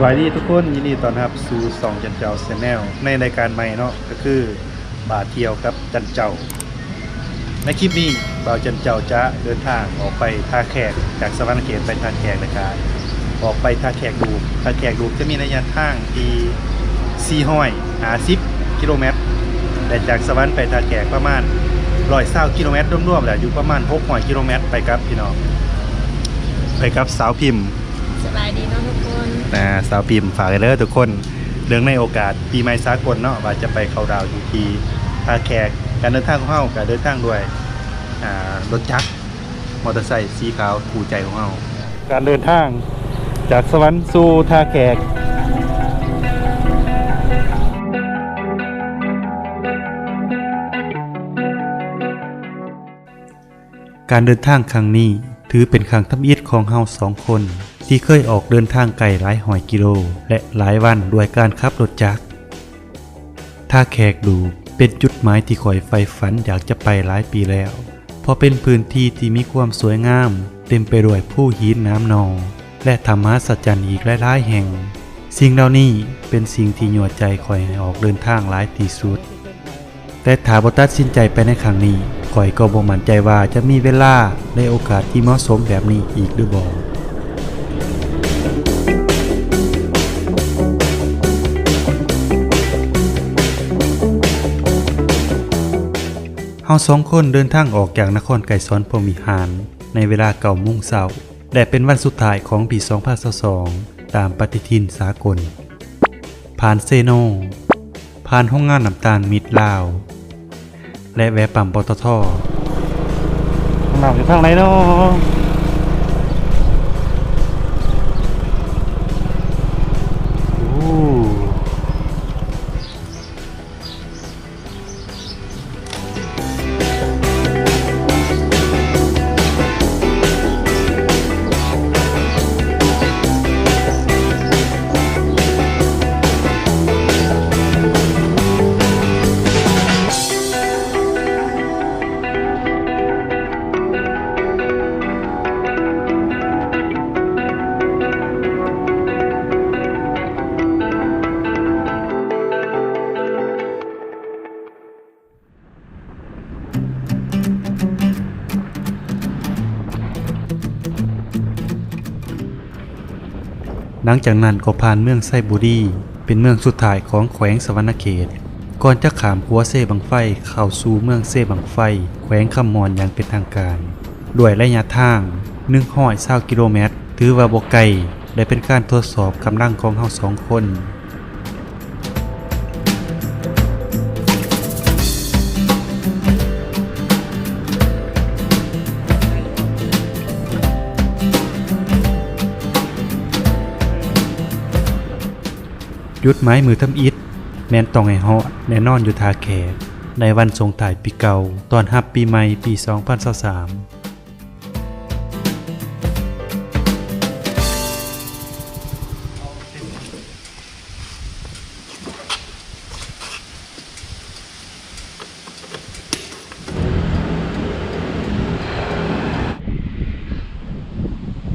ສະບາຍດີທຸກຄົນ, ຍິນດີຕ້ອນຮັບສູ່ຊ່ອງຈັນເຈົ້າ Channel ໃນລາຍການໃໝ່ເນາະ, ກໍຄື ບາທ່ຽວກັບຈັນເຈົ້າ. ໃນຄລິບນີ້ ບ່າວຈັນເຈົ້າຈະເດີນທາງອອກໄປທ່າແຂກ, ຈາກສະຫວັນນະເຂດໄປທ່າແຂກ ແລ້ວກະອອກໄປທ່າແຂກດູບ. ທ່າແຂກດູບຈະມີໄລຍະທາງທີ່ສີ່ຮ້ອຍຫ້າສິບກິໂລແມັດ ແລະ ຈາກສະຫວັນໄປທ່າແຂກປະມານຮ້ອຍຊາວກິໂລແມັດ, ລວມໆແລ້ວຢູ່ປະມານຫົກຮ້ອຍກິໂລແມັດ ໄປກັບພີ່ນ້ອງ, ໄປກັບສາວພິມ. ສະບາຍດີເນາະທຸກຄົນ. ອ່າ ສາວພິມ ຝາກໄວ້ເດີທຸກຄົນ, ເນື່ອງໃນໂອກາດປີໃໝ່ສາກົນເນາະ ວ່າຈະໄປເຂົ້າດາວຢູ່ທີ່ທ່າແຂກ. ການເດີນທາງຂອງເຮົາກໍເດີນທາງດ້ວຍ ອ່າ ລົດຈັກ ມໍເຕີໄຊສີຂາວຄູ່ໃຈຂອງເຮົາ. ການເດີນທາງຈາກສະຫວັນສູ່ທ່າແຂກ. ການເດີນທາງຄັ້ງນີ້ ຖືເປັນຄັ້ງທຳອິດຂອງເຮົາສອງຄົນ ທີ່ເຄີຍອອກເດີນທາງໄກຫຼາຍຮ້ອຍກິໂລ ແລະ ຫຼາຍວັນດ້ວຍການຂັບລົດຈັກ. ທ່າແຂກດູບເປັນຈຸດໝາຍທີ່ຂ້ອຍໃຝ່ຝັນຢາກຈະໄປຫຼາຍປີແລ້ວ, ເພາະເປັນພື້ນທີ່ທີ່ມີຄວາມສວຍງາມ, ເຕັມໄປດ້ວຍພູຫີນໜາມໜໍ່ ແລະ ຖ້ຳມະຫັດສະຈັນອີກຫຼາຍໆແຫ່ງ. ສິ່ງເຫຼົ່ານີ້ເປັນສິ່ງທີ່ຍົວະໃຈຂ້ອຍໃຫ້ອອກເດີນທາງຫຼາຍທີ່ສຸດ. ແຕ່ຖ້າບໍ່ຕັດສິນໃຈໄປໃນຄັ້ງນີ້, ຂ້ອຍກໍບໍ່ໝັ້ນໃຈວ່າຈະມີເວລາ ແລະ ໂອກາດທີ່ເໝາະສົມແບບນີ້ອີກຫຼືບໍ່. ເຮົາສອງຄົນເດີນທາງອອກຈາກນະຄອນໄກສອນພົມວິຫານ ໃນເວລາເກົ້າໂມງເຊົ້າ ແລະ ເປັນວັນສຸດທ້າຍຂອງປີສອງພັນຊາວສອງ ຕາມປະຕິທິນສາກົນ. ຜ່ານເຊໂນ, ຜ່ານໂຮງງານນ້ຳຕານມິດລາວ ແລະ ແວະປ້ຳ ປຕທ. ຫ້ອງນ້ຳຢູ່ທາງໃດນໍ? ໂອ້. ຫຼັງຈາກນັ້ນກໍຜ່ານເມືອງໄຊບູລີ ເປັນເມືອງສຸດທ້າຍຂອງແຂວງສະຫວັນນະເຂດ ກ່ອນຈະຂ້າມຂົວເຊບັ້ງໄຟເຂົ້າສູ່ເມືອງເຊບັ້ງໄຟ ແຂວງຄຳມ່ວນຢ່າງເປັນທາງການ ດ້ວຍໄລຍະທາງໜຶ່ງຮ້ອຍຊາວກິໂລແມັດ. ຖືວ່າບໍ່ໄກ ແລະ ເປັນການທົດສອບກຳລັງຂອງເຮົາສອງຄົນ. ຈຸດໝາຍມື້ທຳອິດແມ່ນຕ້ອງໃຫ້ຮອດແນ່ນອນຢູ່ທ່າແຂກ ໃນວັນສົ່ງທ້າຍປີເກົ່າ ຕ້ອນຮັບປີໃໝ່ປີສອງພັນຊາວສາມ.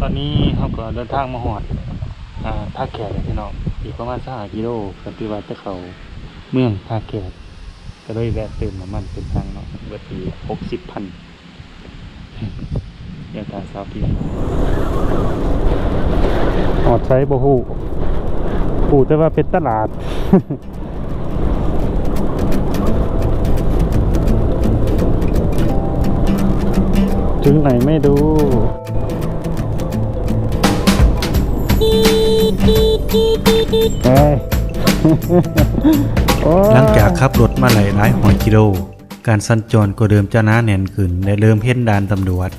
ຕອນນີ້ເຮົາກໍເດີນທາງມາຮອດ ອ່າ ທ່າແຂກແລ້ວພີ່ນ້ອງ, ອີກປະມານຊາວຫ້າກິໂລ ກໍຖືວ່າຈະເຂົ້າເມືອງທ່າແຂກ, ກໍເລີຍແວະເຕີມນ້ຳມັນເປັນຖັງເນາະ, ເບິດອີກຫົກສິບພັນ. ຢ່າຕາສາວພິມ ຮອດໃສບໍ່ຮູ້ ຮູ້ແຕ່ວ່າເປັນຕະຫຼາດ. ເຖິງໄຫນໄມ່ດູ. ເອີຍ ໂອ້ຍ ຫຼັງຈາກຂັບລົດມາໄດ້ຫຼາຍຮ້ອຍກິໂລ, ການສັນຈອນກໍເລີ່ມຈະໜາແໜ້ນຂຶ້ນ ແລະ ເລີ່ມເຫັນດ່ານຕຳຫຼວດ.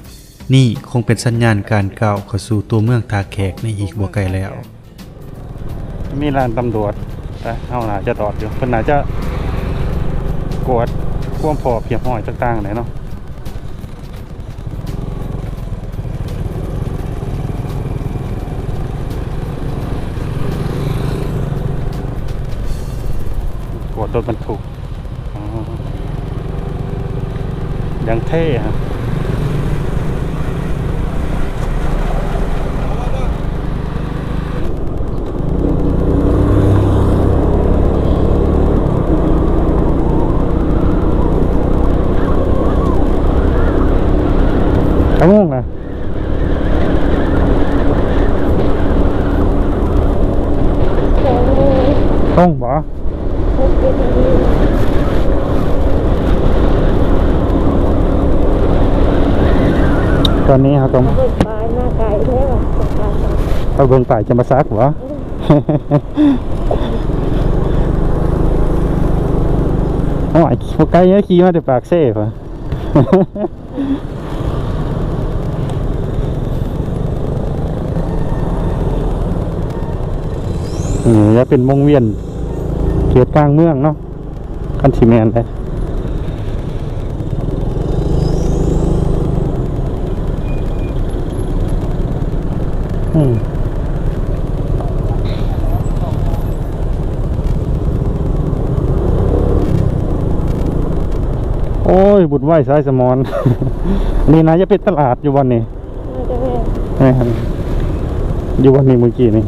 ນີ້ຄົງເປັນສັນຍານການກ້າວເຂົ້າສູ່ຕົວເມືອງທ່າແຂກໃນອີກບໍ່ໄກແລ້ວ. ມີດ່ານຕຳຫຼວດ, ເຮົາໜ້າຈະຈອດຢູ່, ເພິ່ນໜ້າຈະກວດຄວາມພ້ອມຮຽບຮ້ອຍຕ່າງໆແຫຼະເນາະ. ກວດລົດບັນທຸກ. ອໍ ຢ່າງເທ່ຮະ. ຈັກໂມງລະ? ສອງໂມງ ຕົງບໍ່? ຕອນນີ້ເຮົາກໍ ເບິ່ງປ້າຍມາໄກແທ້ວ່າ ໄປເບິ່ງປ້າຍຈຳປາສັກບໍ່? ໂອ້ຍ ບໍ່ໄກເດ້ ຂີ່ມາແຕ່ປາກເຊພຸ້ນ. ນີ້ຈະເປັນວົງວຽນເຂດກາງເມືອງເນາະ ຄັນຊິແມ່ນເດ້. ອືມ ໂອ້ຍ ບຸນໄຫວ້ສາຍສະໝອນ. ນີ້ໜ້າຈະເປັນຕະຫຼາດຢູ່ບ່ອນນີ້. ໜ້າຈະແມ່ນ ແມ່ນ ຢູ່ບ່ອນນີ້ມື້ກີ້ນີ້.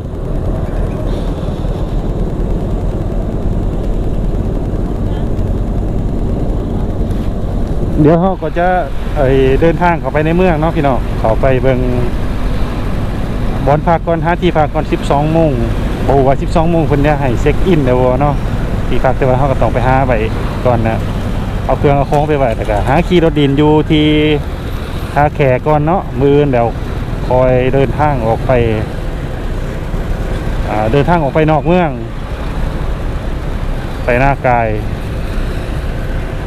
ດຽວເຮົາກໍຈະ ໄອ້ ເດີນທາງເຂົ້າໄປໃນເມືອງເນາະພີ່ນ້ອງ, ເຂົ້າໄປເບິ່ງບ່ອນພັກກ່ອນ, ຫາທີ່ພັກກ່ອນ. ສິບສອງໂມງ ບໍ່ຮູ້ວ່າສິບສອງໂມງເພິ່ນຈະໃຫ້ເຊັກອິນແລ້ວບໍ່ເນາະ ທີ່ພັກ, ແຕ່ວ່າເຮົາກໍຕ້ອງໄປຫາໄວ້ກ່ອນນະ, ເອົາເຄື່ອງເອົາຂອງໄປໄວ້ ແລ້ວກໍຫາຂີ່ລົດຫຼິ້ນຢູ່ທີ່ທ່າແຂກກ່ອນເນາະ. ມື້ອື່ນແລ້ວຄ່ອຍເດີນທາງອອກໄປ ອ່າ ເດີນທາງອອກໄປນອກເມືອງ ໄປນາກາຍ.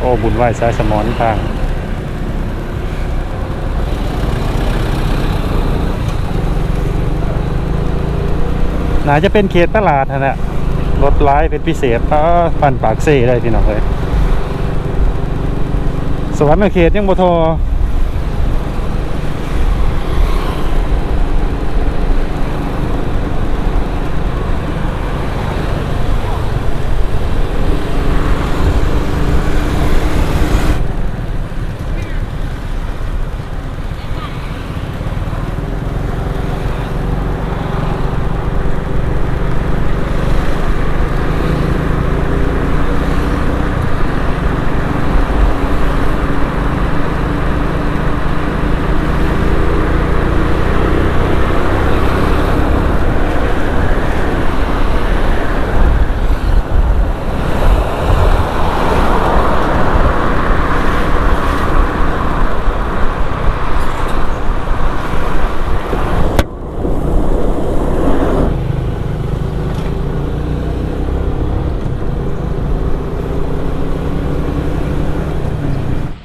ໂອ້ ບຸນໄຫວ້ສາຍສະໝອນທາງ. ໜ້າຈະເປັນເຂດຕະຫຼາດຫັ້ນແຫຼະ, ລົດຫຼາຍເປັນພິເສດ. ປາ ບ້ານປາກເຊເລີຍພີ່ນ້ອງເອີຍ, ສະຫວັນນະເຂດຍັງບໍ່ທໍ່.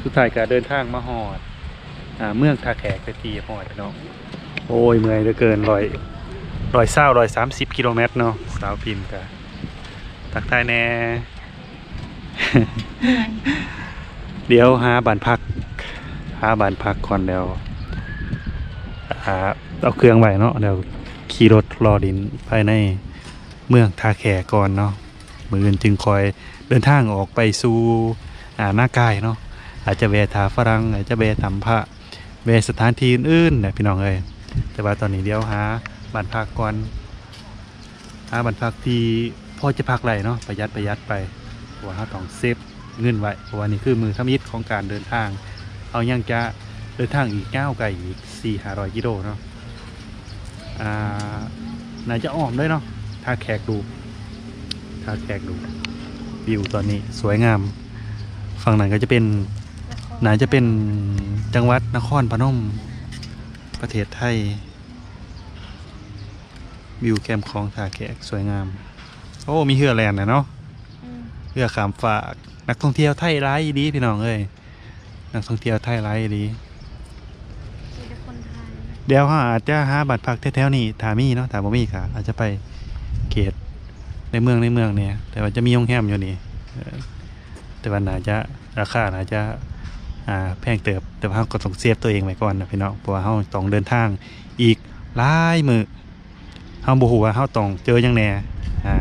ສຸດທ້າຍກໍເດີນທາງມາຮອດ ອ່າ ເມືອງທ່າແຂກເປັນທີ່ຮຽບຮ້ອຍພີ່ນ້ອງ. ໂອ້ຍ ເມື່ອຍເຫຼືອເກີນ ຮ້ອຍ ຮ້ອຍຊາວ ຮ້ອຍສາມສິບກິໂລແມັດເນາະ. ສາວພິມກໍທັກທາຍແດ່. ດຽວຫາບ້ານພັກ ຫາບ້ານພັກກ່ອນ ແລ້ວ ອ່າ ເອົາເຄື່ອງໄວ້ເນາະ, ແລ້ວຂີ່ລົດເລາະຫຼິ້ນພາຍໃນເມືອງທ່າແຂກກ່ອນເນາະ. ມື້ອື່ນຈຶ່ງຄ່ອຍເດີນທາງອອກໄປສູ່ ອ່າ ນາກາຍເນາະ, ອາດຈະແວ່ທ່າຝຣັ່ງ ອາດຈະແວ່ຖ້ຳພະ ແວ່ສະຖານທີ່ອື່ນໆນະພີ່ນ້ອງເອີຍ. ແຕ່ວ່າຕອນນີ້ດຽວຫາບ້ານພັກກ່ອນ ຫາບ້ານພັກທີ່ພໍຈະພັກໄດ້ເນາະ, ປະຢັດ ປະຢັດໄປ ເພາະວ່າເຮົາຕ້ອງເຊບເງິນໄວ້, ເພາະວ່ານີ້ຄືມື້ທຳອິດຂອງການເດີນທາງ. ເຮົາຍັງຈະເດີນທາງອີກຍາວໄກ ອີກສີ່ຫ້າຮ້ອຍກິໂລເນາະ. ອ່າ ໜ້າຈະອ້ອມເລີຍເນາະ ທ່າແຂກດູ ທ່າແຂກດູ. ວິວຕອນນີ້ສວຍງາມ. ຝັ່ງນັ້ນກໍຈະເປັນ ໜ້າຈະເປັນຈັງຫວັດນະຄອນພະນົມ ປະເທດໄທ. ວິວແຄມຂອງທ່າແຂກສວຍງາມ. ໂອ້ ມີເຮືອແລ່ນນະເນາະ. ອືມ ເຮືອຂ້າມຟາກ. ນັກທ່ອງທ່ຽວໄທຫຼາຍອີ່ຫຼີພີ່ນ້ອງເອີຍ, ນັກທ່ອງທ່ຽວໄທຫຼາຍອີ່ຫຼີ. ມີແຕ່ຄົນໄທ. ດຽວເຮົາອາດຈະຫາບ້ານພັກແຖວໆນີ້ ຖ້າມີເນາະ, ຖ້າບໍ່ມີກໍອາດຈະໄປເຂດໃນເມືອງ ໃນເມືອງແດ່, ແຕ່ວ່າຈະມີໂຮງແຮມຢູ່ນີ້. ເອີ ແຕ່ວ່າໜ້າຈະ ລາຄາໜ້າຈະ ອ່າ ແພງເຕີບ, ແຕ່ວ່າເຮົາກໍຕ້ອງເຊບຕົວເອງໄວ້ກ່ອນນະພີ່ນ້ອງ, ເພາະວ່າເຮົາຕ້ອງເດີນທາງອີກຫຼາຍມື້. ເຮົາບໍ່ຮູ້ວ່າເຮົາຕ້ອງເຈີຫຍັງແດ່ ອ່າ